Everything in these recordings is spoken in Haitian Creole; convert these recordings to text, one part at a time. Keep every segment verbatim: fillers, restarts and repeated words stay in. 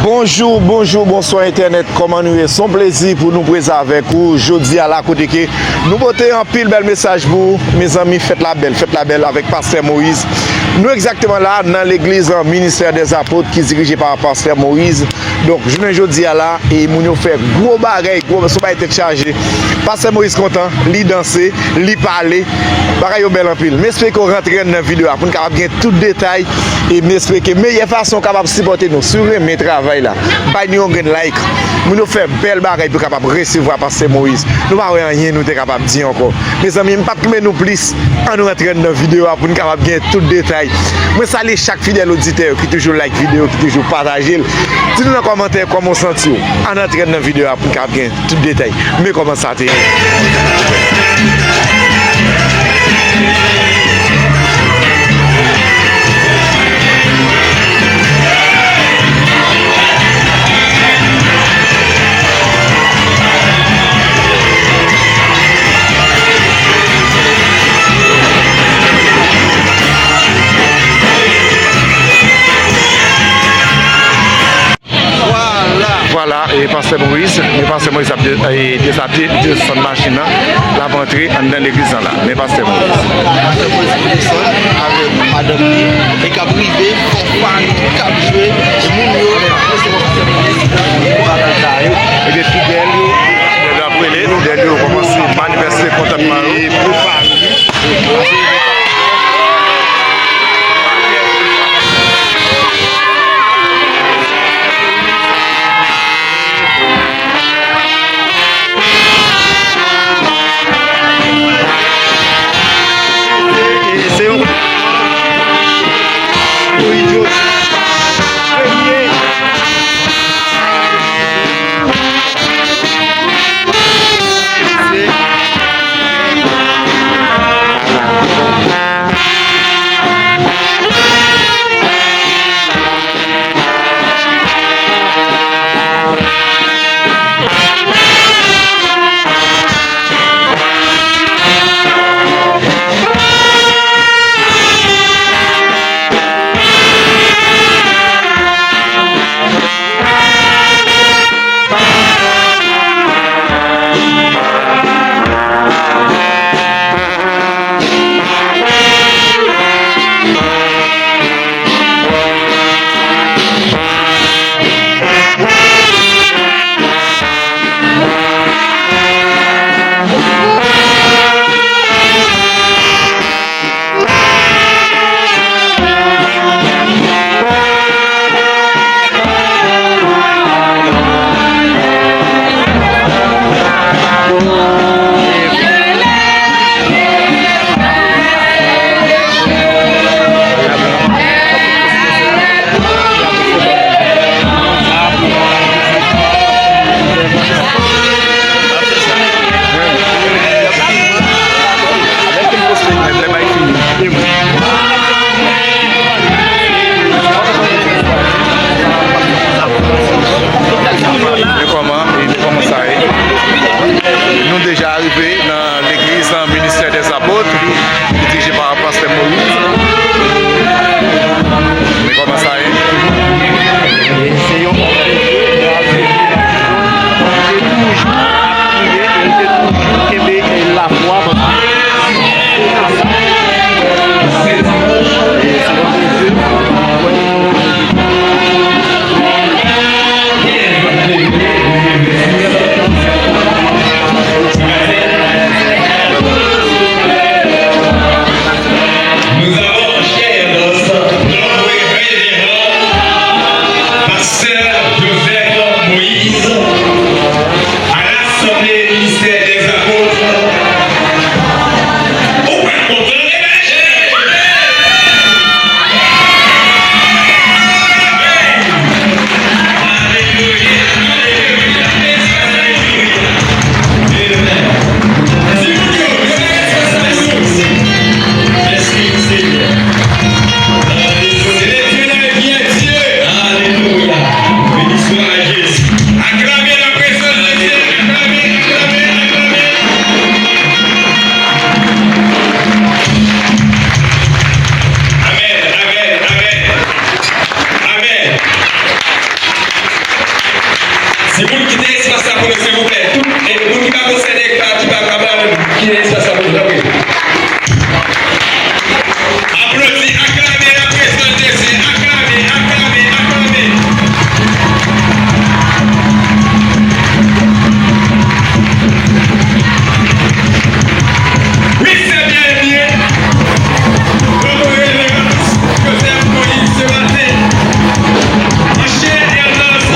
Bonjou, bonjou, bonswa entènèt, kòman nou ye? Se yon plezi pou nou prezan avèk ou jodi a la, kote ke nou pote anpil bèl mesaj pou ou. Mezanmi, fèt la bèl, fèt la bèl avèk Pastè Moïse. Nou egzakteman la nan legliz, euh, Ministère des Apôtres ki dirije pa Pastè Moïse. Donk, jounen jodi a la, e moun yo fè gwo bagay, gwo, se yon bagay tèt chaje. Pastè Moïse kontan, li danse, li pale, bagay yo bèl anpil. M espere ke w rantre nan videyo a pou n kapab gen tout detay. E m espere ke meyè fason w kapab sipòte nou, si w renmen travay la, bay nou yon grenn like. Moun yo fè bèl bagay pou kapab resevwa Pastè Moïse. Nou pa wè anyen nou te kapab di ankò. Mezanmi, m p ap kenbe nou plis. Ann nou rantre anndan videyo a pou n kapab gen tout detay. Mwen salye chak fidèl oditè yo ki toujou like videyo, ki toujou pataje l. Di nou nan kòmantè kòman w santi w. Ann rantre anndan videyo a pou n kapab gen tout detay. Men kòman sa te ye. Vwala, e Pastè Moïse, e Pastè Moïse ap de-, e dezabye, desann machin nan, l ap antre anndan legliz lan la. Men Pastè Moïse. Pastè Moïse ap desann avèk madanm li, e k ap rive, fanfa, k ap jwe, moun yo, Pastè Moïse, pou bagay sa yo. E gen fidèl yo, fidèl yo ap rele, fidèl yo kòmanse manifèste kontantman yo. E pou fanmi. Se yon, yon idyoti. Premye Moun kite espas la pou nou, silvouplè. Tout, e, moun ki pa konsène, ki pa, ki pa, ki pa, kite espas la pou nou, tanpri. Aplodi, aklame laprezans de Dye. Aklame, aklame, aklame. Wi, se byen, byen. Notre Révérence Joseph Moïse ce matin, en chair et en os,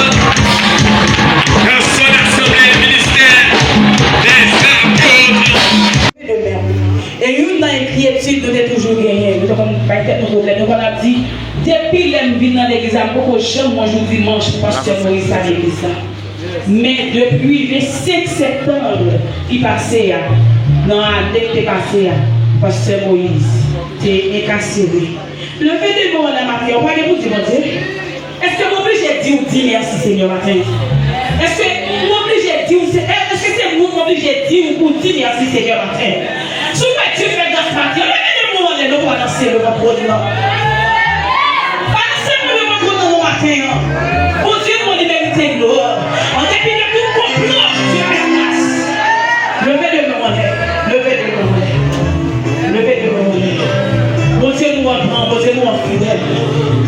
dans son assemblée ministère des apôtres. E youn nan enkyetid nou te toujou genyen, nou te konn bay tèt nou pwoblèm, nou konn ap di, depi lè m vin nan legliz la, m poko janm wè jou dimanch pou pastè Moïse ta legliz la. Men depi vennsenk septanm ki pase a, nan ane ki te pase a, pastè Moïse te enkasere. Leve de men w anlè maten an, ou pa gen pou di Bondye? Èske m oblije di w di mèsi Senyè maten an? Èske m oblije di w, se, èske se mwen m oblije di w pou w di mèsi Senyè maten an? Si w wè Dye fè gras maten an, leve de men w anlè, nou pral danse devan twòn nan. Balanse pou nou pran kontan nou maten an. Bondye nou an li merite glwa. An depi de tout konplo, Dye fè gras. Leve de men w anlè. Leve de men w anlè. Leve de men w anlè. Bondye nou an gran, Bondye nou an fidèl.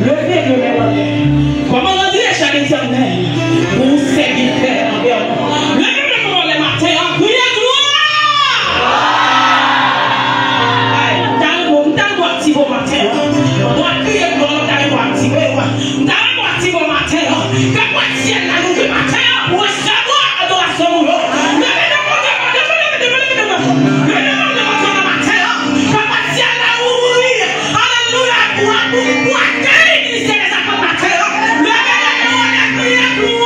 Leve de men w anlè. Kòman randye a Letènèl pou ou sèvitè anvè nou. Leve de men w anlè maten an, kriye glwa. Ay, m ta renmen, m ta renmen w aktive w maten an. Pandan w ap kriye glwa, m ta renmen w aktive w. M ta renmen w aktive w maten an. Ke pòt syèl la louvri maten an pou resevwa adorasyon nou yo. Leve de men w, leve de men w, leve de men w, leve de men w. Leve de men w, leve de men w maten an. Ke pòt syèl la ouvri. Alelouya. Pou, pou, pou akeyi ministè dè zapòt maten an. Leve de men w, leve de men w, leve de men w.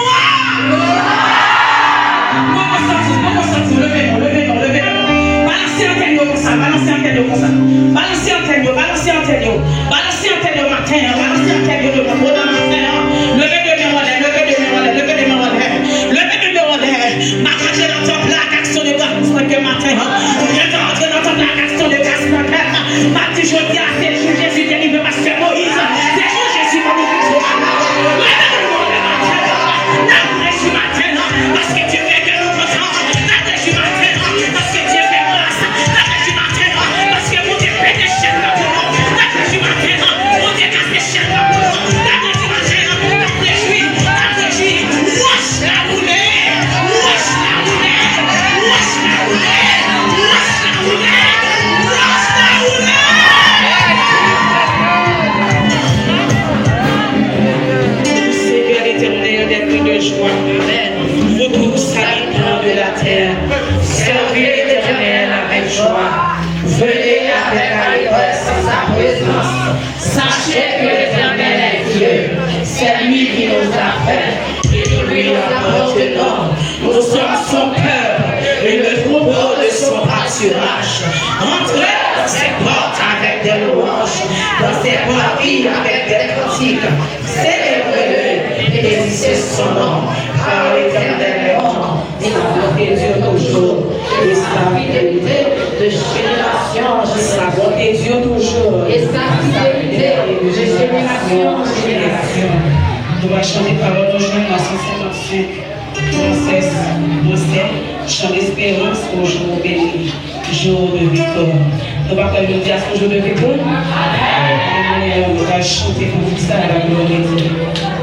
Mwen konsantre, mwen konsantre. Leve men w, leve men w, leve men w. Balanse antèn yo konsa, balanse antèn yo konsa. Balanse antèn yo, balanse antèn yo. Balanse antèn yo maten an, balanse antèn yo devan twòn nan maten an. Leve de men w anlè, leve de men w anlè, leve de men w anlè. Leve de men w anlè. M ap antre nan tanp la ak aksyon de gras pou Senyè maten an. Ou gentan antre nan tanp la ak aksyon de gras nan kè w. M ap di jodi a, se jou Jezi delivre pastè Moïse. Se jou Jezi ban nou viktwa. Leve de men w anlè maten an. N ap rejwi maten an, paske Dye fè kè nou kontan. N ap rejwi maten an, paske Dye fè gras. N ap rejwi maten an, paske Bondye pete chèn nan pou nou. N ap rejwi maten an, Bondye kase chèn nan pou nou. N ap rejwi maten an, n ap rejwi, n ap rejwi. Wòch la boule, wòch la boule, wòch la boule, wòch la boule, wòch la boule. Seigneur l'Éternel des cris de joie. Amen. Vous tous, habitants de la terre, servez l'Éternel avec joie. Venez avec allégresse en sa présence. Sachez que l'Éternel est Dieu. C'est lui qui nous a fait et nous lui appartenons. Nous sommes son peuple et le troupeau de son pâturage. Entrez dans ses portes avec des louanges, dans ses parvis avec des cantiques. Célébrez-le et bénissez son nom, car l'Éternel est bon. Sa bonte dure toujours, et sa fidélité de génération en génération. Sa bonte dure toujours, et sa fidélité de génération en génération. Nou va chante pawòl nou jwenn nan san senkannsenk, Fransès Mosè, Chant d'espérance au jour béni, jour de victoire. Nou pa kwè jodi a se yon jou de viktwa? Alelouya, nou va chante pou sa, la glwa de Dye.